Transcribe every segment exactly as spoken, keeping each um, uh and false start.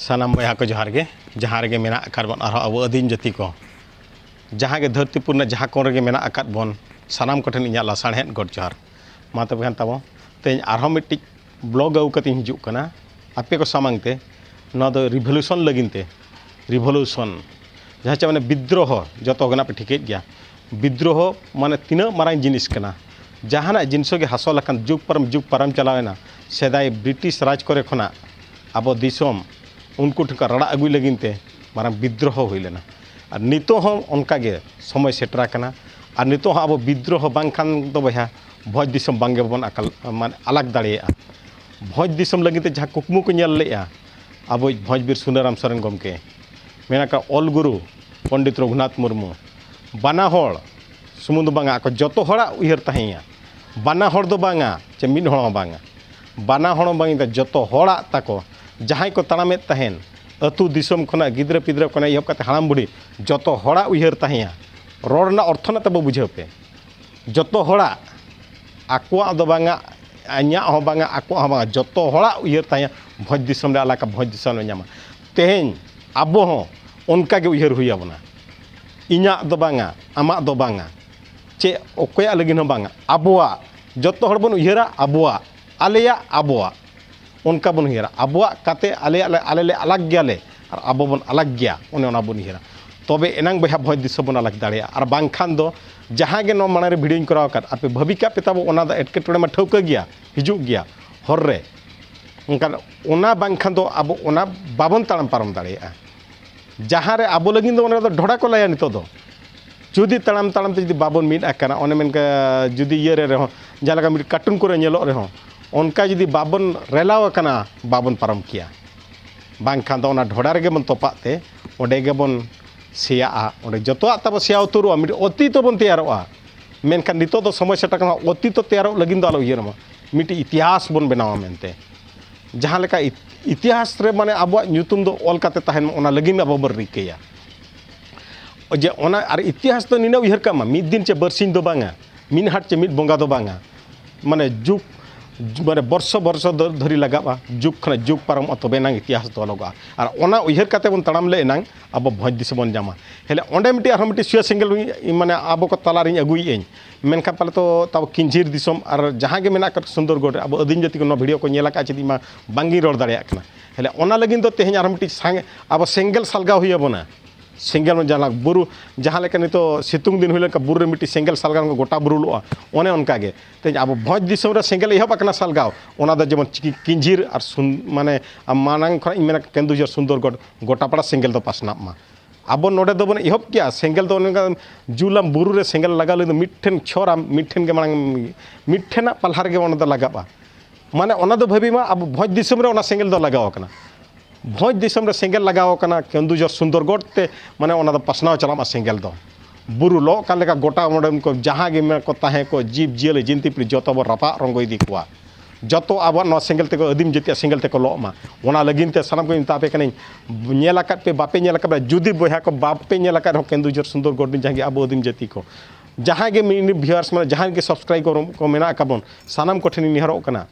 ᱥᱟᱱᱟᱢ ᱵᱚᱭᱦᱟ ᱠᱚ ᱡᱚᱦᱟᱨ ᱜᱮ᱾ ᱡᱟᱦᱟᱸ ᱨᱮᱜᱮ ᱢᱮᱱᱟᱜ ᱟᱠᱟᱫ ᱵᱚᱱ ᱟᱨᱦᱚᱸ ᱟᱵᱚ ᱟᱹᱫᱤᱢ ᱡᱟᱹᱛᱤ ᱠᱚ, ᱡᱟᱦᱟᱸ ᱜᱮ ᱫᱷᱟᱹᱨᱛᱤ ᱯᱩᱨᱤ ᱨᱮᱱᱟᱜ ᱡᱟᱦᱟᱸ ᱠᱚᱬ ᱨᱮᱜᱮ ᱢᱮᱱᱟᱜ ᱟᱠᱟᱫ ᱵᱚᱱ, ᱥᱟᱱᱟᱢ ᱠᱚᱴᱷᱮᱱ ᱤᱧᱟᱹᱜ ᱞᱟᱥᱟᱲᱦᱮᱫ ᱜᱚᱰ ᱡᱚᱦᱟᱨ᱾ ᱢᱟ ᱛᱚᱵᱮ ᱠᱷᱟᱱ ᱛᱟᱵᱚ, ᱛᱮᱦᱮᱧ ᱟᱨᱦᱚᱸ ᱢᱤᱫᱴᱤᱡ ᱵᱞᱚᱜ ᱟᱹᱜᱩ ᱠᱟᱛᱮᱧ ᱦᱤᱡᱩᱜ ᱠᱟᱱᱟ ᱟᱯᱮ ᱠᱚ ᱥᱟᱢᱟᱝ ᱛᱮ᱾ ᱱᱚᱣᱟ ᱫᱚ ᱨᱤᱵᱷᱚᱞᱩᱥᱚᱱ ᱞᱟᱹᱜᱤᱫ ᱛᱮ, ᱨᱤᱵᱷᱚᱞᱩᱥᱚᱱ ᱡᱟᱦᱟᱸ ᱪᱮ ᱢᱟᱱᱮ ᱵᱤᱫᱽᱫᱨᱳᱦᱚ, ᱡᱚᱛᱚ ᱜᱮ ᱱᱟᱜ ᱯᱮ ᱴᱷᱤᱠᱟᱹᱭᱮᱫ ᱜᱮᱭᱟ᱾ ᱵᱤᱫᱽᱫᱨᱳᱦᱚ ᱢᱟᱱᱮ ᱛᱤᱱᱟᱹᱜ ᱢᱟᱨᱟᱝ ᱡᱤᱱᱤᱥ ᱠᱟᱱᱟ᱾ ᱡᱟᱦᱟᱱᱟᱜ ᱡᱤᱱᱤᱥ ᱜᱮ ᱦᱟᱥᱚᱞ ᱟᱠᱟᱱ, ᱡᱩᱜᱽ ᱯᱟᱨᱚᱢ ᱡᱩᱜᱽ ᱯᱟᱨᱚᱢ ᱪᱟᱞᱟᱣ ᱮᱱᱟ, ᱥᱮᱫᱟᱭ ᱵᱨᱤᱴᱤᱥ ᱨᱟᱡᱽ ᱠᱚᱨᱮ ᱠᱷᱚᱱᱟᱜ ᱟᱵᱚ ᱫᱤᱥᱚᱢ ᱩᱱᱠᱩ ᱴᱷᱮᱱ ᱠᱷᱚᱱ ᱨᱟᱲᱟ ᱟᱹᱜᱩᱭ ᱞᱟᱹᱜᱤᱫ ᱛᱮ ᱢᱟᱨᱟᱝ ᱵᱤᱫᱽᱫᱨᱳᱦᱚ ᱦᱩᱭ ᱞᱮᱱᱟ᱾ ᱟᱨ ᱱᱤᱛᱚᱜ ᱦᱚᱸ ᱚᱱᱠᱟ ᱜᱮ ᱥᱚᱢᱚᱭ ᱥᱮᱴᱮᱨ ᱟᱠᱟᱱᱟ᱾ ᱟᱨ ᱱᱤᱛᱚᱜ ᱦᱚᱸ ᱟᱵᱚ ᱵᱤᱫᱽᱫᱨᱳᱦᱚ ᱵᱟᱝᱠᱷᱟᱱ ᱫᱚ ᱵᱚᱭᱦᱟ, ᱵᱷᱚᱸᱡᱽ ᱫᱤᱥᱚᱢ ᱵᱟᱝ ᱜᱮᱵᱚᱱ ᱟᱠᱟᱞ, ᱢᱟᱱᱮ ᱟᱞᱟᱜᱽ ᱫᱟᱲᱮᱭᱟᱜᱼᱟ᱾ ᱵᱷᱚᱸᱡᱽ ᱫᱤᱥᱚᱢ ᱞᱟᱹᱜᱤᱫ ᱛᱮ ᱡᱟᱦᱟᱸ ᱠᱩᱠᱢᱩ ᱠᱚ ᱧᱮᱞ ᱞᱮᱫᱼᱟ ᱟᱵᱚᱭᱤᱡ ᱵᱷᱚᱸᱡᱽ ᱵᱤᱨ ᱥᱩᱱᱟᱹᱨᱟᱢ ᱥᱚᱨᱮᱱ ᱜᱚᱢᱠᱮ, ᱢᱮᱱ ᱟᱠᱟᱫ ᱚᱞ ᱜᱩᱨᱩ ᱯᱚᱱᱰᱤᱛ ᱨᱚᱜᱷᱩᱱᱟᱛᱷ ᱢᱩᱨᱢᱩ, ᱵᱟᱱᱟ ᱦᱚᱲ ᱥᱩᱢᱩᱝ ᱫᱚ ᱵᱟᱝᱟ, ᱟᱠᱚ ᱡᱚᱛᱚ ᱦᱚᱲᱟᱜ ᱩᱭᱦᱟᱹᱨ ᱛᱟᱦᱮᱸᱭᱟ᱾ ᱵᱟᱱᱟ ᱦᱚᱲ ᱫᱚ ᱵᱟᱝᱟ, ᱪᱮ ᱢᱤᱫ ᱦᱚᱲ ᱦᱚᱸ ᱵᱟᱝᱟ, ᱵᱟᱱᱟ ᱦᱚᱲ ᱦᱚᱸ ᱵᱟᱝᱟ, ᱡᱚᱛᱚ ᱦᱚᱲᱟᱜ ᱛᱟᱠᱚ᱾ ᱡᱟᱦᱟᱸᱭ ᱠᱚ ᱛᱟᱲᱟᱢᱮᱫ ᱛᱟᱦᱮᱱ, ᱟᱹᱛᱩ ᱫᱤᱥᱚᱢ ᱠᱷᱚᱱᱟᱜ, ᱜᱤᱫᱽᱨᱟᱹ ᱯᱤᱫᱽᱨᱟᱹ ᱠᱷᱚᱱᱟᱜ ᱮᱦᱚᱵ ᱠᱟᱛᱮ ᱦᱟᱲᱟᱢ ᱵᱩᱲᱦᱤ, ᱡᱚᱛᱚ ᱦᱚᱲᱟᱜ ᱩᱭᱦᱟᱹᱨ ᱛᱟᱦᱮᱸᱭᱟ᱾ ᱨᱚᱲ ᱨᱮᱱᱟᱜ ᱚᱨᱛᱷᱚ ᱨᱮᱱᱟᱜ ᱛᱟᱵᱚ ᱵᱩᱡᱷᱟᱹᱣ ᱯᱮ, ᱡᱚᱛᱚ ᱦᱚᱲᱟᱜ, ᱟᱠᱚᱣᱟᱜ ᱫᱚ ᱵᱟᱝᱟ, ᱤᱧᱟᱹᱜ ᱦᱚᱸ ᱵᱟᱝᱟ, ᱟᱠᱚᱣᱟᱜ ᱦᱚᱸ ᱵᱟᱝᱟ, ᱡᱚᱛᱚ ᱦᱚᱲᱟᱜ ᱩᱭᱦᱟᱹᱨ ᱛᱟᱦᱮᱸᱭᱟ, ᱵᱷᱚᱸᱡᱽ ᱫᱤᱥᱚᱢ ᱨᱮ ᱟᱞᱟᱠᱟ, ᱵᱷᱚᱸᱡᱽ ᱫᱤᱥᱚᱢ ᱨᱮ ᱧᱟᱢᱟ᱾ ᱛᱮᱦᱮᱧ ᱟᱵᱚ ᱦᱚᱸ ᱚᱱᱠᱟ ᱜᱮ ᱩᱭᱦᱟᱹᱨ ᱦᱩᱭ ᱟᱵᱚᱱᱟ᱾ ᱤᱧᱟᱹᱜ ᱫᱚ ᱵᱟᱝᱟ, ᱟᱢᱟᱜ ᱫᱚ ᱵᱟᱝᱟ, ᱪᱮᱫ ᱚᱠᱚᱭᱟᱜ ᱞᱟᱹᱜᱤᱫ ᱦᱚᱸ ᱵᱟᱝᱟ, ᱟᱵᱚᱣᱟᱜ᱾ ᱡᱚᱛᱚ ᱦᱚᱲ ᱵᱚᱱ ᱩᱭᱦᱟᱹᱨᱟ ᱟᱵᱚᱣᱟᱜ, ᱟᱞᱮᱭᱟᱜ, ᱟᱵᱚᱣᱟᱜ᱾ ᱚᱱᱠᱟ ᱵᱚᱱ ᱩᱭᱦᱟᱹᱨᱟ, ᱟᱵᱚᱣᱟᱜ ᱠᱟᱛᱮ ᱟᱞᱮᱭᱟᱜ ᱞᱮ, ᱟᱞᱮ ᱞᱮ ᱟᱞᱟᱜᱽ ᱜᱮᱭᱟᱞᱮ ᱟᱨ ᱟᱵᱚ ᱵᱚᱱ ᱟᱞᱟᱜᱽ ᱜᱮᱭᱟ, ᱚᱱᱮ ᱚᱱᱟ ᱵᱚᱱ ᱩᱭᱦᱟᱹᱨᱟ᱾ ᱛᱚᱵᱮ ᱮᱱᱟᱝ ᱵᱚᱭᱦᱟ ᱵᱷᱚᱸᱡᱽ ᱫᱤᱥᱚᱢ ᱵᱚᱱ ᱟᱞᱟᱜᱽ ᱫᱟᱲᱮᱭᱟᱜᱼᱟ᱾ ᱟᱨ ᱵᱟᱝᱠᱷᱟᱱ ᱫᱚ ᱡᱟᱦᱟᱸ ᱜᱮ ᱱᱚᱣᱟ ᱢᱟᱲᱟᱝ ᱨᱮ ᱵᱷᱤᱰᱤᱭᱳᱧ ᱠᱚᱨᱟᱣ ᱟᱠᱟᱫ, ᱟᱯᱮ ᱵᱷᱟᱹᱵᱤ ᱠᱟᱜ ᱯᱮ ᱛᱟᱵᱚ, ᱚᱱᱟ ᱫᱚ ᱮᱴᱠᱮᱴᱚᱬᱮ ᱢᱟ ᱴᱷᱟᱹᱣᱠᱟᱹ ᱜᱮᱭᱟ, ᱦᱤᱡᱩᱜ ᱜᱮᱭᱟ ᱦᱚᱨ ᱨᱮ᱾ ᱮᱱᱠᱷᱟᱱ ᱚᱱᱟ ᱵᱟᱝᱠᱷᱟᱱ ᱫᱚ ᱟᱵᱚ ᱚᱱᱟ ᱵᱟᱵᱚᱱ ᱛᱟᱲᱟᱢ ᱯᱟᱨᱚᱢ ᱫᱟᱲᱮᱭᱟᱜᱼᱟ᱾ ᱡᱟᱦᱟᱸ ᱨᱮ ᱟᱵᱚ ᱞᱟᱹᱜᱤᱫ ᱫᱚ ᱚᱱᱟ ᱫᱚ ᱰᱷᱚᱰᱟ ᱠᱚ ᱞᱟᱹᱭᱟ ᱱᱤᱛᱚᱜ ᱫᱚ᱾ ᱡᱩᱫᱤ ᱛᱟᱲᱟᱢ ᱛᱟᱲᱟᱢ ᱛᱮ ᱡᱩᱫᱤ ᱵᱟᱵᱚᱱ ᱢᱤᱫ ᱟᱠᱟᱱᱟ, ᱚᱱᱮ ᱢᱮᱱ ᱠᱟ-, ᱡᱩᱫᱤ ᱤᱭᱟᱹ ᱨᱮ ᱨᱮᱦᱚᱸ, ᱡᱟᱦᱟᱸ ᱞᱮᱠᱟ ᱢᱤᱫ ᱠᱟᱨᱴᱩᱱ ᱠᱚᱨᱮ ᱧᱮᱞᱚᱜ ᱨᱮᱦᱚᱸ, ᱚᱱᱠᱟ ᱡᱩᱫᱤ ᱵᱟᱵᱚᱱ ᱨᱮᱞᱟᱣ ᱟᱠᱟᱱᱟ, ᱵᱟᱵᱚᱱ ᱯᱟᱨᱚᱢ ᱠᱮᱭᱟ᱾ ᱵᱟᱝᱠᱷᱟᱱ ᱫᱚ ᱚᱱᱟ ᱰᱷᱚᱰᱟ ᱨᱮᱜᱮ ᱵᱚᱱ ᱛᱚᱯᱟᱜ ᱛᱮ ᱚᱸᱰᱮ ᱜᱮᱵᱚᱱ ᱥᱮᱭᱟᱜᱼᱟ, ᱚᱸᱰᱮ ᱡᱚᱛᱚᱣᱟᱜ ᱛᱟᱵᱚ ᱥᱮᱭᱟ ᱩᱛᱟᱹᱨᱚᱜᱼᱟ, ᱢᱤᱫ ᱚᱛᱤᱛ ᱵᱚᱱ ᱛᱮᱭᱟᱨᱚᱜᱼᱟ᱾ ᱢᱮᱱᱠᱷᱟᱱ ᱱᱤᱛᱚᱜ ᱫᱚ ᱥᱚᱢᱚᱭ ᱥᱮᱴᱮᱨ ᱠᱟᱱᱟ, ᱚᱛᱤᱛ ᱛᱮᱭᱟᱨᱚᱜ ᱞᱟᱹᱜᱤᱫ ᱫᱚ ᱟᱞᱚ ᱩᱭᱦᱟᱹᱨ ᱢᱟ, ᱢᱤᱫᱴᱤᱡ ᱤᱛᱤᱦᱟᱥ ᱵᱚᱱ ᱵᱮᱱᱟᱣᱟ ᱢᱮᱱᱛᱮ᱾ ᱡᱟᱦᱟᱸ ᱞᱮᱠᱟ ᱤᱛ-, ᱤᱛᱤᱦᱟᱥ ᱨᱮ ᱢᱟᱱᱮ ᱟᱵᱚᱣᱟᱜ ᱧᱩᱛᱩᱢ ᱫᱚ ᱚᱞ ᱠᱟᱛᱮ ᱛᱟᱦᱮᱱ ᱢᱟ, ᱚᱱᱟ ᱞᱟᱹᱜᱤᱫ ᱟᱵᱚ ᱵᱚᱱ ᱨᱤᱠᱟᱹᱭᱟ᱾ ᱡᱮ ᱚᱱᱟ, ᱟᱨ ᱤᱛᱤᱦᱟᱥ ᱫᱚ ᱱᱤᱱᱟᱹᱜ ᱩᱭᱦᱟᱹᱨ ᱠᱟᱜ ᱢᱟ, ᱢᱤᱫ ᱫᱤᱱ ᱪᱮ ᱵᱟᱨᱥᱤᱧ ᱫᱚ ᱵᱟᱝᱟ, ᱢᱤᱫ ᱦᱟᱴ ᱪᱮ ᱢᱤᱫ ᱵᱚᱸᱜᱟ ᱫᱚ ᱵᱟᱝᱟ, ᱢᱟᱱᱮ ᱡᱩᱜᱽ, ᱢᱟᱱᱮ ᱵᱚᱨᱥᱚ ᱵᱚᱨᱥᱚ ᱫᱷᱚ- ᱫᱷᱚᱨᱤ ᱞᱟᱜᱟᱜᱼᱟ, ᱡᱩᱜᱽ ᱠᱷᱚᱱᱟᱜ ᱡᱩᱜᱽ ᱯᱟᱨᱚᱢᱚᱜᱼᱟ, ᱛᱚᱵᱮ ᱮᱱᱟᱝ ᱤᱛᱤᱦᱟᱥ ᱫᱚ ᱚᱞᱚᱜᱚᱜᱼᱟ᱾ ᱟᱨ ᱚᱱᱟ ᱩᱭᱦᱟᱹᱨ ᱠᱟᱛᱮ ᱵᱚᱱ ᱛᱟᱲᱟᱢ ᱞᱮ ᱮᱱᱟᱝ ᱟᱵᱚ ᱵᱷᱚᱸᱡᱽ ᱫᱤᱥᱚᱢ ᱵᱚᱱ ᱧᱟᱢᱟ᱾ ᱦᱮᱞᱮ ᱚᱸᱰᱮ ᱢᱤᱫᱴᱤᱡ ᱟᱨᱦᱚᱸ ᱢᱤᱫᱴᱤᱡ ᱥᱩᱭᱟᱹ ᱥᱮᱸᱜᱮᱞ, ᱢᱟᱱᱮ ᱟᱵᱚ ᱠᱚ ᱛᱟᱞᱟᱨᱤᱧ ᱟᱹᱜᱩᱭᱮᱫ ᱟᱹᱧ᱾ ᱢᱮᱱᱠᱷᱟᱱ ᱯᱟᱞᱮ ᱛᱚ ᱛᱟᱵᱚ ᱠᱤᱧᱡᱷᱤᱨ ᱫᱤᱥᱚᱢ ᱟᱨ ᱡᱟᱦᱟᱸ ᱜᱮ ᱢᱮᱱᱟᱜ ᱟᱠᱟᱫ ᱥᱩᱱᱫᱚᱨᱜᱚᱰ ᱨᱮ, ᱟᱵᱚ ᱟᱹᱫᱤᱢ ᱡᱟᱹᱛᱤ ᱠᱚ ᱱᱚᱣᱟ ᱵᱷᱤᱰᱤᱭᱳ ᱠᱚ ᱧᱮᱞ ᱟᱠᱟᱫ, ᱪᱮᱫ ᱤᱧ ᱢᱟ ᱵᱟᱝᱜᱤᱧ ᱨᱚᱲ ᱫᱟᱲᱮᱭᱟᱜ ᱠᱟᱱᱟ᱾ ᱦᱮᱞᱮ ᱚᱱᱟ ᱞᱟᱹᱜᱤᱫ ᱫᱚ ᱛᱮᱦᱮᱧ ᱟᱨᱦᱚᱸ ᱢᱤᱫᱴᱤᱡ ᱥᱟᱸᱜᱮ ᱟᱵᱚ ᱥᱮᱸᱜᱮᱞ ᱥᱟᱞᱜᱟᱣ ᱦᱩᱭ ᱟᱵᱚᱱᱟ᱾ ᱥᱮᱸᱜᱮᱞ ᱡᱟᱦᱟᱸ ᱵᱩᱨᱩ, ᱡᱟᱦᱟᱸ ᱞᱮᱠᱟ ᱱᱤᱛᱚᱜ ᱥᱤᱛᱩᱝ ᱫᱤᱱ ᱦᱩᱭ ᱞᱮᱱᱠᱷᱟᱱ ᱵᱩᱨᱩ ᱨᱮ ᱢᱤᱫᱴᱤᱡ ᱥᱮᱸᱜᱮᱞ ᱥᱟᱞᱜᱟᱣ ᱞᱮᱱᱠᱷᱟᱱ ᱜᱚᱴᱟ ᱵᱩᱨᱩ ᱞᱚᱜᱼᱟ, ᱚᱱᱮ ᱚᱱᱠᱟ ᱜᱮ ᱛᱮᱦᱮᱧ ᱟᱵᱚ ᱵᱷᱚᱸᱡᱽ ᱫᱤᱥᱚᱢ ᱨᱮ ᱥᱮᱸᱜᱮᱞ ᱮᱦᱚᱵ ᱟᱠᱟᱱᱟ ᱥᱟᱞᱜᱟᱣ, ᱚᱱᱟ ᱫᱚ ᱡᱮᱢᱚᱱ ᱪᱤᱠᱤ ᱠᱤᱧᱡᱷᱤᱨ ᱟᱨ ᱥᱩᱱ-, ᱢᱟᱱᱮ ᱢᱟᱲᱟᱝ ᱠᱷᱚᱱᱟᱜ ᱤᱧ ᱢᱮᱱᱟ ᱠᱮᱱᱫᱩᱡᱷᱚᱨ ᱥᱩᱱᱫᱚᱨᱜᱚᱰ ᱜᱚᱴᱟᱯᱟᱲᱟ ᱥᱮᱸᱜᱮᱞ ᱫᱚ ᱯᱟᱥᱱᱟᱜ ᱢᱟ᱾ ᱟᱵᱚ ᱱᱚᱰᱮ ᱫᱚᱵᱚᱱ ᱮᱦᱚᱵ ᱠᱮᱜᱼᱟ, ᱥᱮᱸᱜᱮᱞ ᱫᱚ ᱚᱱᱮ ᱚᱱᱠᱟ ᱡᱩᱞᱟᱢ ᱵᱩᱨᱩ ᱨᱮ ᱥᱮᱸᱜᱮᱞ ᱞᱟᱜᱟᱣ ᱞᱟᱹᱜᱤᱫ ᱫᱚ ᱢᱤᱫᱴᱷᱮᱱ ᱪᱷᱚᱨᱟᱢ, ᱢᱤᱫᱴᱷᱮᱱ ᱜᱮ ᱢᱟᱲᱟᱝ, ᱢᱤᱫᱴᱷᱮᱱᱟᱜ ᱯᱟᱞᱦᱟ ᱨᱮᱜᱮ ᱚᱱᱟ ᱫᱚ ᱞᱟᱜᱟᱜᱼᱟ᱾ ᱢᱟᱱᱮ ᱚᱱᱟ ᱫᱚ ᱵᱷᱟᱹᱵᱤ ᱢᱟ ᱟᱵᱚ ᱵᱷᱚᱸᱡᱽ ᱫᱤᱥᱚᱢ ᱨᱮ ᱚᱱᱟ ᱥᱮᱸᱜᱮᱞ ᱫᱚ ᱞᱟᱜᱟᱣ ᱟᱠᱟᱱᱟ᱾ ᱵᱷᱚᱸᱡᱽ ᱫᱤᱥᱚᱢ ᱨᱮ ᱥᱮᱸᱜᱮᱞ ᱞᱟᱜᱟᱣ ᱟᱠᱟᱱᱟ, ᱠᱮᱱᱫᱩᱡᱷᱚᱨ ᱥᱩᱱᱫᱚᱨᱜᱚᱰ ᱛᱮ, ᱢᱟᱱᱮ ᱚᱱᱟ ᱫᱚ ᱯᱟᱥᱱᱟᱣ ᱪᱟᱞᱟᱜ ᱢᱟ ᱥᱮᱸᱜᱮᱞ ᱫᱚ᱾ ᱵᱩᱨᱩ ᱞᱚᱜ ᱠᱟᱱ ᱞᱮᱠᱟ ᱜᱚᱴᱟ ᱚᱸᱰᱮᱱ ᱠᱚ ᱡᱟᱦᱟᱸ ᱜᱮ ᱢᱮᱱᱟᱜ ᱠᱚ ᱛᱟᱦᱮᱸ ᱠᱚ, ᱡᱤᱵᱽ ᱡᱤᱭᱟᱹᱞᱤ ᱡᱤᱱᱛᱤ ᱯᱤᱯᱤᱲᱤ ᱡᱚᱛᱚ ᱵᱚᱱ ᱨᱟᱯᱟᱜ ᱨᱚᱝᱜᱚ ᱤᱫᱤ ᱠᱚᱣᱟ᱾ ᱡᱚᱛᱚ ᱟᱵᱚᱣᱟᱜ ᱱᱚᱣᱟ ᱥᱮᱸᱜᱮᱞ ᱛᱮᱠᱚ, ᱟᱹᱫᱤᱢ ᱡᱟᱹᱛᱤᱭᱟᱜ ᱥᱮᱸᱜᱮᱞ ᱛᱮᱠᱚ ᱞᱚᱜ ᱢᱟ᱾ ᱚᱱᱟ ᱞᱟᱹᱜᱤᱫ ᱛᱮ ᱥᱟᱱᱟᱢ ᱠᱚᱧ ᱢᱮᱛᱟ ᱯᱮ ᱠᱟᱹᱱᱟᱹᱧ, ᱧᱮᱞ ᱟᱠᱟᱫ ᱯᱮ, ᱵᱟᱯᱮ ᱧᱮᱞ ᱟᱠᱟᱫ ᱯᱮ, ᱡᱩᱫᱤ ᱵᱚᱭᱦᱟ ᱠᱚ ᱵᱟᱯᱮ ᱧᱮᱞ ᱟᱠᱟᱫ ᱨᱮᱦᱚᱸ, ᱠᱮᱱᱫᱩᱡᱷᱚᱨ ᱥᱩᱱᱫᱚᱨᱜᱚᱰ ᱨᱮᱱ ᱡᱟᱦᱟᱸ ᱜᱮ ᱟᱵᱚ ᱟᱹᱫᱤᱢ ᱡᱟᱹᱛᱤ ᱠᱚ, ᱡᱟᱦᱟᱸᱭ ᱜᱮ ᱢᱤᱱᱤ ᱵᱷᱤᱭᱩᱣᱟᱨᱥ, ᱢᱟᱱᱮ ᱡᱟᱦᱟᱸᱭ ᱜᱮ ᱥᱟᱵᱥᱠᱨᱟᱭᱵᱟᱨ ᱠᱚ ᱢᱮᱱᱟᱜ ᱟᱠᱟᱫ ᱵᱚᱱ, ᱥᱟᱱᱟᱢ ᱠᱚᱴᱷᱮᱱᱤᱧ ᱱᱮᱦᱚᱨᱚᱜ ᱠᱟᱱᱟ,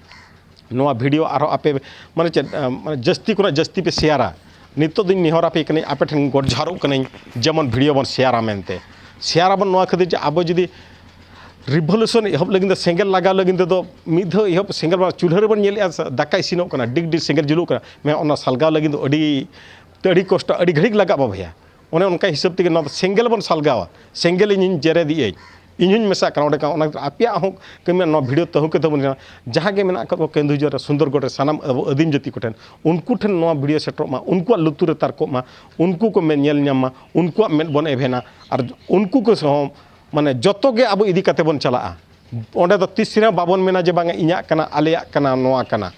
ᱱᱚᱣᱟ ᱵᱷᱤᱰᱤᱭᱳ ᱟᱨᱦᱚᱸ ᱟᱯᱮ, ᱢᱟᱱᱮ ᱪᱮᱫ, ᱟᱸ, ᱢᱟᱱᱮ ᱡᱟᱹᱥᱛᱤ ᱠᱷᱚᱱᱟᱜ ᱡᱟᱹᱥᱛᱤ ᱯᱮ ᱥᱮᱭᱟᱨᱟ᱾ ᱱᱤᱛᱚᱜ ᱫᱚᱧ ᱱᱮᱦᱚᱨ ᱟᱯᱮ ᱠᱟᱹᱱᱟᱹᱧ, ᱟᱯᱮ ᱴᱷᱮᱱ ᱜᱚᱰ ᱡᱚᱦᱟᱨᱚᱜ ᱠᱟᱹᱱᱟᱹᱧ, ᱡᱮᱢᱚᱱ ᱵᱷᱤᱰᱤᱭᱳ ᱵᱚᱱ ᱥᱮᱭᱟᱨᱟ ᱢᱮᱱᱛᱮ᱾ ᱥᱮᱭᱟᱨ ᱟᱵᱚᱱ ᱱᱚᱣᱟ ᱠᱷᱟᱹᱛᱤᱨ ᱡᱮ ᱟᱵᱚ ᱡᱩᱫᱤ ᱨᱤᱵᱷᱚᱞᱩᱥᱚᱱ ᱮᱦᱚᱵ ᱞᱟᱹᱜᱤᱫ ᱫᱚ, ᱥᱮᱸᱜᱮᱞ ᱞᱟᱜᱟᱣ ᱞᱟᱹᱜᱤᱫ ᱛᱮᱫᱚ ᱢᱤᱫ ᱫᱷᱟᱣ ᱮᱦᱚᱵ ᱥᱮᱸᱜᱮᱞ ᱢᱟ ᱪᱩᱞᱦᱟᱹ ᱨᱮᱵᱚᱱ ᱧᱮᱞᱮᱫᱼᱟ, ᱫᱟᱠᱟ ᱤᱥᱤᱱᱚᱜ ᱠᱟᱱᱟ, ᱰᱤᱜᱽ ᱰᱤᱜᱽ ᱥᱮᱸᱜᱮᱞ ᱡᱩᱞᱩᱜ ᱠᱟᱱᱟ, ᱢᱮᱱᱠᱷᱟᱱ ᱚᱱᱟ ᱥᱟᱞᱜᱟᱣ ᱞᱟᱹᱜᱤᱫ ᱫᱚ ᱟᱹᱰᱤ, ᱟᱹᱰᱤ ᱠᱚᱥᱴᱚ, ᱟᱹᱰᱤ ᱜᱷᱟᱹᱲᱤᱡ ᱞᱟᱜᱟᱜᱼᱟ ᱵᱚᱭᱦᱟ᱾ ᱚᱱᱮ ᱚᱱᱠᱟ ᱦᱤᱥᱟᱹᱵ ᱛᱮᱜᱮ ᱱᱚᱣᱟ ᱫᱚ ᱥᱮᱸᱜᱮᱞ ᱵᱚᱱ ᱥᱟᱞᱜᱟᱣᱟ᱾ ᱥᱮᱸᱜᱮᱞ ᱤᱧᱤᱧ ᱡᱮᱨᱮᱫ ᱮᱫᱟᱹᱧ, ᱤᱧ ᱦᱚᱧ ᱢᱮᱥᱟᱜ ᱠᱟᱱᱟ ᱚᱸᱰᱮ ᱠᱷᱚᱱ᱾ ᱚᱱᱟ ᱠᱷᱟᱹᱛᱤᱨ ᱟᱯᱮᱭᱟᱜ ᱦᱚᱸ ᱠᱟᱹᱢᱤ, ᱱᱚᱣᱟ ᱵᱷᱤᱰᱤᱭᱳ ᱛᱟᱹᱦᱩ ᱠᱟᱛᱮ ᱵᱚᱱ ᱧᱮᱞᱟ᱾ ᱡᱟᱦᱟᱸ ᱜᱮ ᱢᱮᱱᱟᱜ ᱟᱠᱟᱫ ᱠᱚ ᱠᱮᱱᱫᱩᱡᱷᱚᱨ ᱨᱮ, ᱥᱩᱱᱫᱚᱨᱜᱚᱰ ᱨᱮ, ᱥᱟᱱᱟᱢ ᱟᱵᱚ ᱟᱹᱫᱤᱢ ᱡᱟᱹᱛᱤ ᱠᱚᱴᱷᱮᱱ, ᱩᱱᱠᱩ ᱴᱷᱮᱱ ᱱᱚᱣᱟ ᱵᱷᱤᱰᱤᱭᱳ ᱥᱮᱴᱮᱨᱚᱜ ᱢᱟ, ᱩᱱᱠᱩᱣᱟᱜ ᱞᱩᱛᱩᱨ ᱨᱮ ᱛᱟᱨᱠᱚᱜ ᱢᱟ, ᱩᱱᱠᱩ ᱠᱚ ᱢᱮᱫ ᱧᱮᱞ ᱧᱟᱢ ᱢᱟ, ᱩᱱᱠᱩᱣᱟᱜ ᱢᱮᱫ ᱵᱚᱱ ᱮᱵᱷᱮᱱᱟ, ᱟᱨ ᱩᱱᱠᱩ ᱠᱚ ᱥᱚᱦᱚᱸ, ᱢᱟᱱᱮ, ᱡᱚᱛᱚ ᱜᱮ ᱟᱵᱚ ᱤᱫᱤ ᱠᱟᱛᱮ ᱵᱚᱱ ᱪᱟᱞᱟᱜᱼᱟ᱾ ᱚᱸᱰᱮ ᱫᱚ ᱛᱤᱥ ᱨᱮᱦᱚᱸ ᱵᱟᱵᱚᱱ ᱢᱮᱱᱟ ᱡᱮ ᱵᱟᱝᱟ ᱤᱧᱟᱹᱜ ᱠᱟᱱᱟ, ᱟᱞᱮᱭᱟᱜ ᱠᱟᱱᱟ, ᱱᱚᱣᱟ ᱠᱟᱱᱟ᱾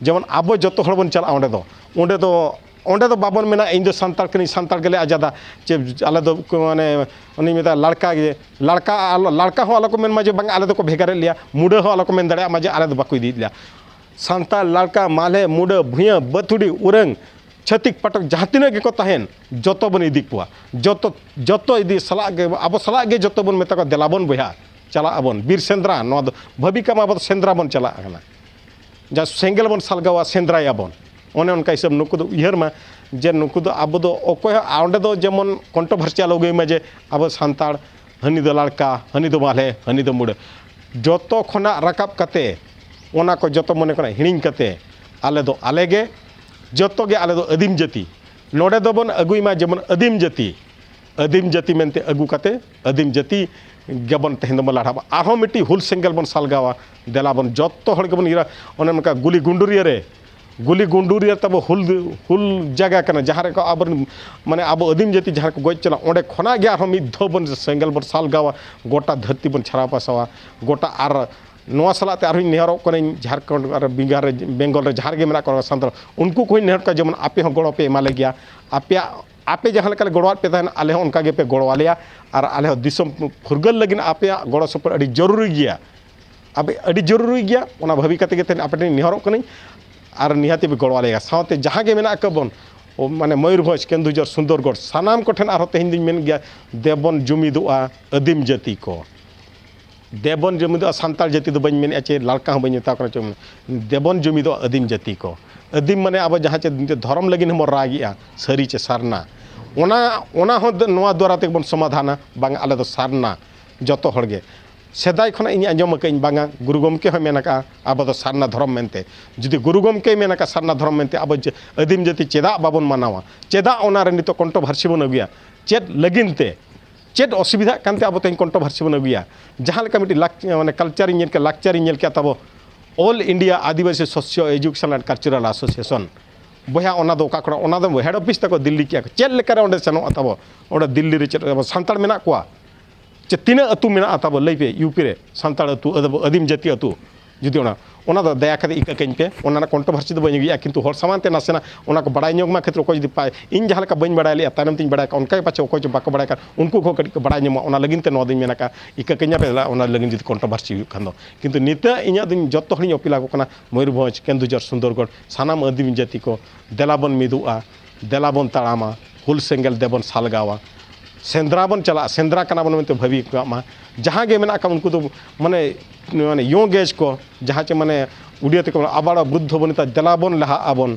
ᱡᱮᱢᱚᱱ ᱟᱵᱚ ᱡᱚᱛᱚ ᱦᱚᱲ ᱵᱚᱱ ᱪᱟᱞᱟᱜᱼᱟ ᱚᱸᱰᱮ ᱫᱚ, ᱚᱸᱰᱮ ᱫᱚ, ᱚᱸᱰᱮ ᱫᱚ ᱵᱟᱵᱚᱱ ᱢᱮᱱᱟ ᱤᱧ ᱫᱚ ᱥᱟᱱᱛᱟᱲ ᱠᱟᱹᱱᱟᱹᱧ, ᱥᱟᱱᱛᱟᱲ ᱜᱮᱞᱮ ᱟᱡᱟᱫᱟ᱾ ᱪᱮ ᱟᱞᱮ ᱫᱚ ᱠᱚ, ᱢᱟᱱᱮ, ᱩᱱᱤ ᱢᱮᱛᱟᱭ ᱞᱟᱲᱠᱟ ᱜᱮ, ᱞᱟᱲᱠᱟ ᱟᱞᱚ, ᱞᱟᱲᱠᱟ ᱦᱚᱸ ᱟᱞᱚ ᱠᱚ ᱢᱮᱱ ᱢᱟ ᱡᱮ ᱵᱟᱝᱟ ᱟᱞᱮ ᱫᱚᱠᱚ ᱵᱷᱮᱜᱟᱨᱮᱫ ᱞᱮᱭᱟ, ᱢᱩᱰᱟᱹ ᱦᱚᱸ ᱟᱞᱚ ᱠᱚ ᱢᱮᱱ ᱫᱟᱲᱮᱭᱟᱜ ᱢᱟ ᱡᱮ ᱟᱞᱮ ᱫᱚ ᱵᱟᱠᱚ ᱤᱫᱤᱭᱮᱫ ᱞᱮᱭᱟ᱾ ᱥᱟᱱᱛᱟᱲ, ᱞᱟᱲᱠᱟ, ᱢᱟᱞᱦᱮ, ᱢᱩᱰᱟᱹ, ᱵᱷᱩᱭᱟᱹ, ᱵᱟᱹᱛᱩᱲᱤ, ᱩᱨᱟᱹᱝ, ᱪᱷᱟᱹᱛᱤᱠ ᱯᱟᱴᱚᱠ ᱡᱟᱦᱟᱸ ᱛᱤᱱᱟᱹᱜ ᱜᱮᱠᱚ ᱛᱟᱦᱮᱱ, ᱡᱚᱛᱚ ᱵᱚᱱ ᱤᱫᱤ ᱠᱚᱣᱟ᱾ ᱡᱚᱛᱚ, ᱡᱚᱛᱚ ᱤᱫᱤ ᱥᱟᱞᱟᱜ ᱜᱮ, ᱟᱵᱚ ᱥᱟᱞᱟᱜ ᱜᱮ ᱡᱚᱛᱚ ᱵᱚᱱ ᱢᱮᱛᱟ ᱠᱚᱣᱟ, ᱫᱮᱞᱟ ᱵᱚᱱ ᱵᱚᱭᱦᱟ, ᱪᱟᱞᱟᱜ ᱟᱵᱚᱱ ᱵᱤᱨ ᱥᱮᱸᱫᱽᱨᱟ᱾ ᱱᱚᱣᱟ ᱫᱚ ᱵᱷᱟᱹᱵᱤ ᱠᱟᱜ ᱢᱟ, ᱟᱵᱚ ᱫᱚ ᱥᱮᱸᱫᱽᱨᱟ ᱵᱚᱱ ᱪᱟᱞᱟᱜ ᱠᱟᱱᱟ᱾ ᱡᱟ ᱥᱮᱸᱜᱮᱞ ᱵᱚᱱ ᱥᱟᱞᱜᱟᱣᱟ, ᱥᱮᱸᱫᱽᱨᱟᱭᱟᱵᱚᱱ, ᱚᱱᱮ ᱚᱱᱠᱟ ᱦᱤᱥᱟᱹᱵ ᱱᱩᱠᱩ ᱫᱚ ᱩᱭᱦᱟᱹᱨ ᱢᱟ ᱡᱮ ᱱᱩᱠᱩ ᱫᱚ ᱟᱵᱚ ᱫᱚ ᱚᱠᱚᱭ ᱦᱚᱸ ᱚᱸᱰᱮ ᱫᱚ ᱡᱮᱢᱚᱱ ᱠᱚᱱᱴᱨᱳᱵᱷᱟᱨᱥᱤ ᱟᱞᱚ ᱟᱹᱜᱩᱭ ᱢᱟ ᱡᱮ ᱟᱵᱚ ᱥᱟᱱᱛᱟᱲ, ᱦᱟᱹᱱᱤ ᱫᱚ ᱞᱟᱲᱠᱟ, ᱦᱟᱹᱱᱤ ᱫᱚ ᱵᱟᱞᱮ, ᱦᱟᱹᱱᱤ ᱫᱚ ᱢᱩᱰᱟᱹ᱾ ᱡᱚᱛᱚ ᱠᱷᱚᱱᱟᱜ ᱨᱟᱠᱟᱵ ᱠᱟᱛᱮ, ᱚᱱᱟ ᱠᱚ ᱡᱚᱛᱚ ᱢᱚᱱᱮ ᱠᱷᱚᱱᱟᱜ ᱦᱤᱲᱤᱧ ᱠᱟᱛᱮ, ᱟᱞᱮ ᱫᱚ ᱟᱞᱮ ᱜᱮ, ᱡᱚᱛᱚ ᱜᱮ ᱟᱞᱮ ᱫᱚ ᱟᱹᱫᱤᱢ ᱡᱟᱹᱛᱤ᱾ ᱱᱚᱰᱮ ᱫᱚᱵᱚᱱ ᱟᱹᱜᱩᱭ ᱢᱟ ᱡᱮᱢᱚᱱ ᱟᱹᱫᱤᱢ ᱡᱟᱹᱛᱤ, ᱟᱹᱫᱤᱢ ᱡᱟᱹᱛᱤ ᱢᱮᱱᱛᱮ ᱟᱹᱜᱩ ᱠᱟᱛᱮ ᱟᱹᱫᱤᱢ ᱡᱟᱹᱛᱤ ᱜᱮᱵᱚᱱ ᱛᱮᱦᱮᱧ ᱫᱚᱵᱚᱱ ᱞᱟᱲᱟᱜᱼᱟ᱾ ᱟᱨᱦᱚᱸ ᱢᱤᱫᱴᱤᱡ ᱦᱩᱞ ᱥᱮᱸᱜᱮᱞ ᱵᱚᱱ ᱥᱟᱞᱜᱟᱣᱟ, ᱫᱮᱞᱟ ᱵᱚᱱ ᱡᱚᱛᱚ ᱦᱚᱲ ᱜᱮᱵᱚᱱ ᱤᱭᱟᱹ, ᱚᱱᱮ ᱚᱱᱠᱟ ᱜᱩᱞᱤ ᱜᱩᱸᱰᱩᱨᱤᱭᱟᱹ ᱨᱮ, ᱜᱩᱞᱤ ᱜᱩᱸᱰᱩᱨᱤᱭᱟᱹ ᱛᱟᱵᱚ ᱦᱩᱞ, ᱦᱩᱞ ᱡᱟᱭᱜᱟ ᱠᱟᱱᱟ, ᱡᱟᱦᱟᱸ ᱨᱮᱠᱚ ᱟᱵᱚᱨᱮᱱ, ᱢᱟᱱᱮ, ᱟᱵᱚ ᱟᱹᱫᱤᱢ ᱡᱟᱹᱛᱤ ᱡᱟᱦᱟᱸ ᱨᱮᱠᱚ ᱜᱚᱡ ᱪᱟᱞᱟᱜ, ᱚᱸᱰᱮ ᱠᱷᱚᱱᱟᱜ ᱜᱮ ᱟᱨᱦᱚᱸ ᱢᱤᱫ ᱫᱷᱟᱣ ᱵᱚᱱ ᱥᱮᱸᱜᱮᱞ ᱵᱚᱱ ᱥᱟᱞᱜᱟᱣᱟ, ᱜᱚᱴᱟ ᱫᱷᱟᱹᱨᱛᱤ ᱵᱚᱱ ᱪᱷᱟᱲᱟᱣ ᱯᱟᱥᱟᱣᱟ, ᱜᱚᱴᱟ᱾ ᱟᱨ ᱱᱚᱣᱟ ᱥᱟᱞᱟᱜ ᱛᱮ ᱟᱨᱦᱚᱸᱧ ᱱᱮᱦᱚᱨᱚᱜ ᱠᱟᱹᱱᱟᱹᱧ, ᱡᱷᱟᱲᱠᱷᱚᱸᱰ ᱟᱨ ᱵᱤᱦᱟᱨ ᱨᱮ, ᱵᱮᱝᱜᱚᱞ ᱨᱮ ᱡᱟᱦᱟᱸ ᱨᱮᱜᱮ ᱢᱮᱱᱟᱜ ᱠᱚᱣᱟ ᱥᱟᱱᱛᱟᱲ, ᱩᱱᱠᱩ ᱠᱚᱦᱚᱸᱧ ᱱᱮᱦᱚᱨ ᱠᱚᱣᱟ, ᱡᱮᱢᱚᱱ ᱟᱯᱮ ᱦᱚᱸ ᱜᱚᱲᱚ ᱯᱮ ᱮᱢᱟ ᱞᱮ ᱜᱮᱭᱟ᱾ ᱟᱯᱮᱭᱟᱜ, ᱟᱯᱮ ᱡᱟᱦᱟᱸ ᱞᱮᱠᱟ ᱞᱮ ᱜᱚᱲᱚᱣᱟᱫ ᱯᱮ ᱛᱟᱦᱮᱱ, ᱟᱞᱮ ᱦᱚᱸ ᱚᱱᱠᱟ ᱜᱮᱯᱮ ᱜᱚᱲᱚ ᱟᱞᱮᱭᱟ᱾ ᱟᱨ ᱟᱞᱮ ᱦᱚᱸ ᱫᱤᱥᱚᱢ ᱯᱷᱩᱨᱜᱟᱹᱞ ᱞᱟᱹᱜᱤᱫ ᱟᱯᱮᱭᱟᱜ ᱜᱚᱲᱚ ᱥᱚᱯᱚᱦᱚᱫ ᱟᱹᱰᱤ ᱡᱚᱨᱩᱨᱤ ᱜᱮᱭᱟ, ᱟᱯᱮ ᱟᱹᱰᱤ ᱡᱚᱨᱩᱨᱤ ᱜᱮᱭᱟ᱾ ᱚᱱᱟ ᱵᱷᱟᱹᱵᱤ ᱠᱟᱛᱮ ᱜᱮ ᱛᱮᱦᱮᱧ ᱟᱯᱮ ᱴᱷᱮᱱ ᱱᱮᱦᱚᱨᱚᱜ ᱠᱟᱹᱱᱟᱹᱧ᱾ ᱟᱨ ᱱᱤᱦᱟᱹᱛᱤ ᱯᱮ ᱜᱚᱲᱚ ᱟᱞᱮᱭᱟ᱾ ᱥᱟᱶᱛᱮ ᱡᱟᱦᱟᱸ ᱜᱮ ᱢᱮᱱᱟᱜ ᱟᱠᱟᱫ ᱵᱚᱱ, ᱚ, ᱢᱟᱱᱮ, ᱢᱚᱭᱩᱨᱵᱷᱚᱸᱡᱽ, ᱠᱮᱱᱫᱩᱡᱷᱚᱨ, ᱥᱩᱱᱫᱚᱨᱜᱚᱲ, ᱥᱟᱱᱟᱢ ᱠᱚᱴᱷᱮᱱ ᱟᱨᱦᱚᱸ ᱛᱮᱦᱮᱧ ᱫᱩᱧ ᱢᱮᱱ ᱜᱮᱭᱟ, ᱫᱮᱵᱚᱱ ᱡᱩᱢᱤᱫᱚᱜᱼᱟ ᱟᱹᱫᱤᱢ ᱡᱟᱹᱛᱤ ᱠᱚ᱾ ᱫᱮᱵᱚᱱ ᱡᱩᱢᱤᱫᱚᱜᱼᱟ, ᱥᱟᱱᱛᱟᱲ ᱡᱟᱹᱛᱤ ᱫᱚ ᱵᱟᱹᱧ ᱢᱮᱱᱮᱫᱼᱟ, ᱪᱮ ᱞᱟᱲᱠᱟ ᱦᱚᱸ ᱵᱟᱹᱧ ᱢᱮᱛᱟ ᱠᱚ ᱠᱟᱱᱟ, ᱪᱮ ᱫᱮᱵᱚᱱ ᱡᱩᱢᱤᱫᱚᱜᱼᱟ ᱟᱹᱫᱤᱢ ᱡᱟᱹᱛᱤ ᱠᱚ᱾ ᱟᱹᱫᱤᱢ ᱢᱟᱱᱮ ᱟᱵᱚ ᱡᱟᱦᱟᱸ ᱪᱮ ᱫᱷᱚᱨᱚᱢ ᱞᱟᱹᱜᱤᱫ ᱦᱚᱸᱵᱚᱱ ᱨᱟᱜᱮᱜᱼᱟ, ᱥᱟᱹᱨᱤ ᱪᱮ ᱥᱟᱨᱱᱟ, ᱚᱱᱟ, ᱚᱱᱟ ᱦᱚᱸ ᱫᱚ ᱱᱚᱣᱟ ᱫᱣᱟᱨᱟ ᱛᱮᱜᱮ ᱵᱚᱱ ᱥᱚᱢᱟᱫᱷᱟᱱᱟ, ᱵᱟᱝ ᱟᱞᱮ ᱫᱚ ᱥᱟᱨᱱᱟ᱾ ᱡᱚᱛᱚ ᱦᱚᱲ ᱜᱮ, ᱥᱮᱫᱟᱭ ᱠᱷᱚᱱᱟᱜ ᱤᱧ ᱟᱸᱡᱚᱢ ᱟᱠᱟᱫᱟᱹᱧ, ᱵᱟᱝᱟ, ᱜᱩᱨᱩ ᱜᱚᱢᱠᱮ ᱦᱚᱸᱭ ᱢᱮᱱ ᱟᱠᱟᱫᱼᱟ, ᱟᱵᱚ ᱫᱚ ᱥᱟᱨᱱᱟ ᱫᱷᱚᱨᱚᱢ ᱢᱮᱱᱛᱮ᱾ ᱡᱩᱫᱤ ᱜᱩᱨᱩ ᱜᱚᱢᱠᱮᱭ ᱢᱮᱱ ᱟᱠᱟᱫ ᱥᱟᱨᱱᱟ ᱫᱷᱚᱨᱚᱢ ᱢᱮᱱᱛᱮ, ᱟᱵᱚ ᱡᱮ ᱟᱹᱫᱤᱢ ᱡᱟᱹᱛᱤ ᱪᱮᱫᱟᱜ ᱵᱟᱵᱚᱱ ᱢᱟᱱᱟᱣᱟ? ᱪᱮᱫᱟᱜ ᱚᱱᱟ ᱨᱮ ᱱᱤᱛᱚᱜ ᱠᱚᱱᱴᱨᱳᱵᱷᱟᱨᱥᱤ ᱵᱚᱱ ᱟᱹᱜᱩᱭᱟ? ᱪᱮᱫ ᱞᱟᱹᱜᱤᱫ ᱛᱮ? ᱪᱮᱫ ᱚᱥᱩᱵᱤᱫᱷᱟᱜ ᱠᱟᱱᱛᱮ ᱟᱵᱚ ᱛᱮᱦᱮᱧ ᱠᱚᱱᱴᱨᱳᱵᱷᱟᱨᱥᱤ ᱵᱚᱱ ᱟᱹᱜᱩᱭᱟ? ᱡᱟᱦᱟᱸ ᱞᱮᱠᱟ ᱢᱤᱫᱴᱤᱡ ᱞᱟᱠ-, ᱢᱟᱱᱮ, ᱠᱟᱞᱪᱟᱨᱤᱧ ᱧᱮᱞ ᱠᱮᱫ, ᱞᱟᱠᱪᱟᱨᱤᱧ ᱧᱮᱞ ᱠᱮᱫ ᱛᱟᱵᱚ, All India Adivasi Socio Educational and Cultural Association᱾ ᱵᱚᱭᱦᱟ, ᱚᱱᱟ ᱫᱚ ᱚᱠᱟ ᱠᱷᱚᱱᱟᱜ? ᱚᱱᱟ ᱫᱚ ᱦᱮᱰ ᱚᱯᱷᱤᱥ ᱛᱟᱠᱚ ᱫᱤᱞᱞᱤ ᱠᱮᱜᱼᱟ ᱠᱚ᱾ ᱪᱮᱫ ᱞᱮᱠᱟᱨᱮ ᱚᱸᱰᱮ ᱥᱮᱱᱚᱜᱼᱟ ᱛᱟᱵᱚ? ᱚᱸᱰᱮ ᱫᱤᱞᱞᱤ ᱨᱮ ᱪᱮᱫ ᱟᱵᱚ ᱥᱟᱱᱛᱟᱲ ᱢᱮᱱᱟᱜ ᱠᱚᱣᱟ? ᱪᱮ ᱛᱤᱱᱟᱹᱜ ᱟᱹᱛᱩ ᱢᱮᱱᱟᱜᱼᱟ ᱛᱟᱵᱚ? ᱞᱟᱹᱭ ᱯᱮ, ᱤᱭᱩ ᱯᱤ ᱨᱮ ᱥᱟᱱᱛᱟᱲ ᱟᱹᱛᱩ, ᱟᱹᱫᱤᱢ ᱡᱟᱹᱛᱤ ᱟᱹᱛᱩ? ᱡᱩᱫᱤ ᱚᱱᱟ, ᱚᱱᱟ ᱫᱚ ᱫᱟᱭᱟ ᱠᱟᱛᱮ ᱤᱠᱟᱹ ᱠᱟᱹᱧ ᱯᱮ᱾ ᱚᱱᱟ ᱨᱮᱱᱟᱜ ᱠᱚᱱᱴᱨᱳᱵᱷᱟᱨᱥᱤ ᱫᱚ ᱵᱟᱹᱧ ᱟᱹᱜᱩᱭᱟ, ᱠᱤᱱᱛᱩ ᱦᱚᱲ ᱥᱟᱢᱟᱝ ᱛᱮ ᱱᱟᱥᱮᱱᱟᱜ ᱚᱱᱟ ᱠᱚ ᱵᱟᱲᱟᱭ ᱧᱚᱜ ᱢᱟ ᱠᱷᱟᱹᱛᱤᱨ᱾ ᱚᱠᱚᱭ ᱡᱩᱫᱤ ᱯᱟᱭ-, ᱤᱧ ᱡᱟᱦᱟᱸ ᱞᱮᱠᱟ ᱵᱟᱹᱧ ᱵᱟᱲᱟᱭ ᱞᱮᱜᱼᱟ, ᱛᱟᱭᱱᱚᱢ ᱛᱤᱧ ᱵᱟᱲᱟᱭ ᱠᱟᱜᱼᱟ, ᱚᱱᱠᱟ ᱜᱮ ᱯᱟᱪᱷᱮ ᱚᱠᱚᱭ ᱪᱚ ᱵᱟᱠᱚ ᱵᱟᱲᱟᱭ ᱠᱟᱜ, ᱩᱱᱠᱩ ᱠᱚᱦᱚᱸ ᱠᱟᱹᱴᱤᱡ ᱠᱚ ᱵᱟᱲᱟᱭ ᱧᱟᱢᱟ᱾ ᱚᱱᱟ ᱞᱟᱹᱜᱤᱫ ᱛᱮ ᱱᱚᱣᱟ ᱫᱚᱧ ᱢᱮᱱ ᱟᱠᱟᱫᱼᱟ, ᱤᱠᱟᱹ ᱠᱟᱹᱧᱟ ᱯᱮ, ᱚᱱᱟ ᱞᱟᱹᱜᱤᱫ ᱡᱩᱫᱤ ᱠᱚᱱᱴᱨᱳᱵᱷᱟᱨᱥᱤ ᱦᱩᱭᱩᱜ ᱠᱷᱟᱱ ᱫᱚ᱾ ᱠᱤᱱᱛᱩ ᱱᱤᱛᱚᱜ ᱤᱧᱟᱹᱜ ᱫᱚᱧ ᱡᱚᱛᱚ ᱦᱚᱲᱤᱧ ᱚᱯᱤᱞ ᱟᱠᱚ ᱠᱟᱱᱟ, ᱢᱚᱭᱩᱨᱵᱷᱚᱸᱡᱽ, ᱠᱮᱱᱫᱩᱡᱷᱚᱨ, ᱥᱩᱱᱫᱚᱨᱜᱚᱲ, ᱥᱟᱱᱟᱢ ᱟᱹᱫᱤᱢ ᱡᱟᱹᱛᱤ ᱠᱚ, ᱫᱮᱞᱟ ᱵᱚᱱ ᱢᱤᱫᱚᱜᱼᱟ, ᱫᱮᱞᱟ ᱵᱚᱱ ᱛᱟᱲᱟᱢᱟ, ᱦᱩᱞ ᱥᱮᱸᱜᱮᱞ ᱫᱮᱵᱚᱱ ᱥᱟᱞᱜᱟᱣᱟ, ᱥᱮᱸᱫᱽᱨᱟ ᱵᱚᱱ ᱪᱟᱞᱟᱜᱼᱟ, ᱥᱮᱸᱫᱽᱨᱟ ᱠᱟᱱᱟ ᱵᱚᱱ ᱢᱮᱱᱛᱮ ᱵᱷᱟᱹᱵᱤ ᱠᱟᱜ ᱢᱟ᱾ ᱡᱟᱦᱟᱸ ᱜᱮ ᱢᱮᱱᱟᱜ ᱠᱟᱜ ᱩᱱᱠᱩ ᱫᱚ, ᱢᱟᱱᱮ, ᱢᱟᱱᱮ ᱭᱚᱝ ᱮᱡᱽ ᱠᱚ, ᱡᱟᱦᱟᱸ ᱪᱮ, ᱢᱟᱱᱮ, ᱩᱰᱤᱭᱟ ᱛᱮᱠᱚ ᱢᱮᱱᱟ, ᱟᱵᱟᱲᱟ ᱵᱩᱫᱽᱫᱷᱚ ᱵᱚᱱᱤᱛᱟ, ᱫᱮᱞᱟ ᱵᱚᱱ ᱞᱟᱦᱟᱜ ᱟᱵᱚᱱ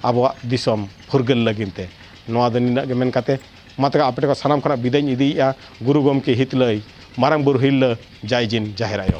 ᱟᱵᱚᱣᱟᱜ ᱫᱤᱥᱚᱢ ᱯᱷᱩᱨᱜᱟᱹᱞ ᱞᱟᱹᱜᱤᱫ ᱛᱮ᱾ ᱱᱚᱣᱟ ᱫᱚ ᱱᱤᱱᱟᱹᱜ ᱜᱮ ᱢᱮᱱ ᱠᱟᱛᱮ, ᱢᱟ ᱛᱚᱵᱮ ᱟᱯᱮ ᱴᱷᱮᱱ ᱠᱷᱚᱱ ᱥᱟᱱᱟᱢ ᱠᱷᱚᱱᱟᱜ ᱵᱤᱫᱟᱹᱭ ᱤᱧ ᱤᱫᱤᱭᱮᱫᱼᱟ᱾ ᱜᱩᱨᱩ ᱜᱚᱢᱠᱮ ᱦᱤᱛᱞᱟᱹᱭ, ᱢᱟᱨᱟᱝ ᱵᱩᱨᱩ ᱦᱤᱨᱞᱟᱹ, ᱡᱟᱭ ᱡᱤᱱ ᱡᱟᱦᱮᱨ ᱟᱭᱳ᱾